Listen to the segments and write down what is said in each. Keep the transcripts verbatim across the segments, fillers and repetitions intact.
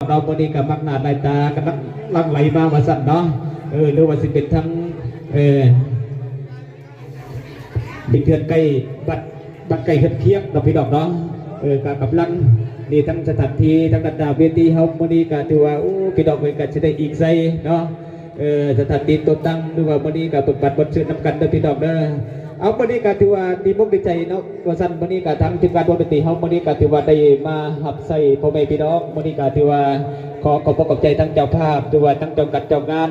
เนาะ มื้อนี้ก็มักหน้าหลายตากันหลั่งไหลมาว่าซั่นเนาะ เออ หรือว่าสิเป็นทั้ง เออ เป็นเฮือนใกล้บ้าน บ้านใกล้เฮือนเคียงเนาะพี่น้องเนาะ เออ ก็กำลัง นี่ทั้งสถานที่ ทั้งด้านหน้าเวทีเฮา มื้อนี้ก็ถือว่า โอ้ พี่น้องเอ้ย ก็สิได้อิงใส่เนาะ เออ สถานที่ตัวตั้ง หรือว่ามื้อนี้ก็เบิกบานบนชื่นนำกันเด้อพี่น้องเด้อ เอา มื้อนี้ก็ถือว่าดีมุกดีใจเนาะ ว่าซั่น มื้อนี้ก็ทางทีมงานวงดนตรีเฮา มื้อนี้ก็ถือว่าได้มารับใช้พ่อแม่พี่น้อง มื้อนี้ก็ถือว่าขอขอบพระขอบใจทั้งเจ้าภาพ หรือว่าทั้งเจ้ากัดเจ้างาน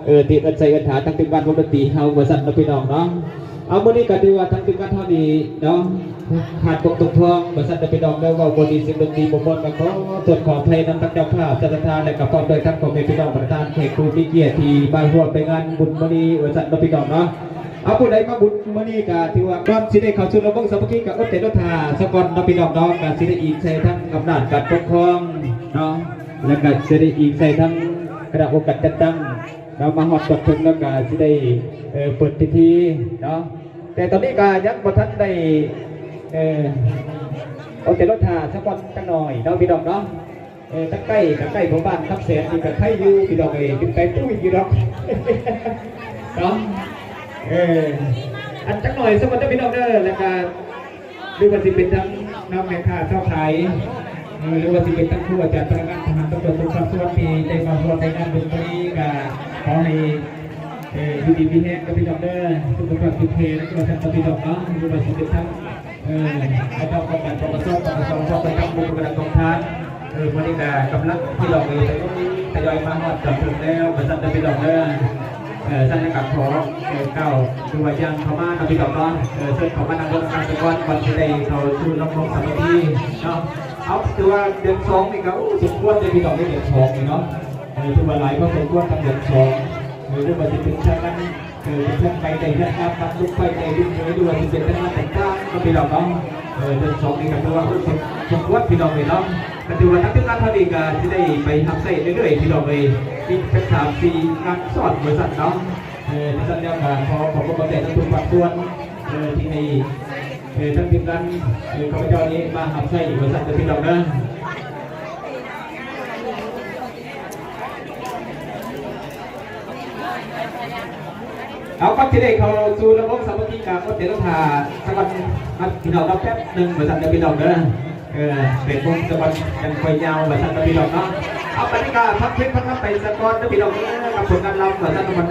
เออ ที่เอิ้นใส่เอิ้นหาทั้งทีมงานวงดนตรีเฮา ว่าซั่นเนาะพี่น้องเนาะ เอา มื้อนี้ก็ถือว่าทั้งทีมงานเฮานี่เนาะ ขาดตกตกพร่อง ว่าซั่นเนาะพี่น้องเด้อ เว้าบ่ดีเสียงดนตรีบ่ม่วนก็ขอโทษขออภัยนำทั้งเจ้าภาพ เจ้าศรัทธา และก็พร้อมด้วยทั้งพ่อแม่พี่น้องประธานแขกผู้มีเกียรติที่มาร่วมในงานบุญมื้อนี้ ว่าซั่นเนาะพี่น้องเนาะ เอา ผู้ใดมาบุญมื้อนี้ก็ถือว่าก่อนสิได้เข้าสู่ระบบสามัคคีก็อดใจรอท่าซะก่อนเนาะพี่น้องเนาะ ก็สิได้อิงใส่ทั้งอำนาจการปกครองเนาะ แล้วก็สิได้อิงใส่ทั้งคณะองค์การจัดตั้ง เรามาฮอดจอดถึงแล้วก็สิได้ เอ่อ เปิดพิธีเนาะ แต่ตอนนี้ก็ยังบ่ทันได้ เอ่อ อดใจรอท่าซะก่อนจักหน่อยเนาะพี่น้องเนาะ เออ ตะไคร้ ตะไคร้ของบ้านทับแสนนี่ก็ไคร้อยู่พี่น้องเอ้ย เป็นไก่ตุ้ยอยู่ดอก เนาะ เออ อันจักหน่อยสวัสดีพี่น้องเด้อ แล้วก็ หรือว่าสิเป็นทั้งน้องแม่ค้าชาวขาย เออ หรือว่าสิเป็นทั้งครูอาจารย์พนักงานทหารตำรวจทุกภาคส่วนที่ได้มาร่วมในงานบุญครั้งนี้ก็ขอให้ เออ อยู่ดีมีแฮงกับพี่น้องเด้อ สุขภาพแข็งแรง แล้วก็ท่านพี่น้องเนาะ หรือว่าสิเป็นทั้ง เออ ให้เจ้าของการปกครอง ปกครอง ปกครอง ปกครอง ปกครอง เออ มื้อนี้ก็กำลังพี่น้องเอ้ยทยอยมาฮอดจอดถึงแล้ว ว่าซั่นเด้อพี่น้องเด้อ เออ ซั่นก็ขอ เออ กล่าวคือว่าย่างเข้ามาเนาะพี่น้องเนาะ เออ เชิญเข้ามานั่งร่วมกันสักก่อน ก่อนสิได้เข้าสู่ระบบสามัคคีเนาะ เอา ถือว่าเดือนสองนี่ก็ โอ้ สมควรเลยพี่น้อง ในเดือนสองนี่เนาะ เออ ถือว่าหลายพอสมควรทั้งเดือนสอง เออ หรือว่าสิเป็นทางนั้น เออ เป็นเรื่องไปในเรื่องการทำลูกไฟในลูกเรือด้วยที่เป็นเรื่องต่างๆก็พี่น้องเนาะ เออ เรื่องสองนี่ก็ถือว่า โอ้ สม สมควรพี่น้องเลยเนาะ ก็ถือว่าทั้งที่งานเท่านี้ก็สิได้ไปรับใช้เรื่อยๆพี่น้องเลย มีเป็นสามสี่งานสอนบริษัทเนาะ เออ ท่านแล้วก็ขอขอบพระคุณแด่ทุกภาคส่วน เออ ที่ให้ เออ ทั้งทีมงาน เออ ข้าพเจ้านี้มารับใช้บริษัทเด้อพี่น้องเด้อ เอา ก่อนสิได้เข้าสู่ระบบสามัคคีก็อดใจรอท่าสักวันครับพี่น้องครับ แป๊บหนึ่ง ว่าซั่นเด้อพี่น้องเด้อ เออ แปดโมงสักวันจั่งค่อยยาว ว่าซั่นเด้อพี่น้องเนาะ เอา บัดนี้ก็พักเที่ยงพักลำไปสักก่อนเด้อพี่น้องเด้อ กับผลงานลำ ว่าซั่นเด้อ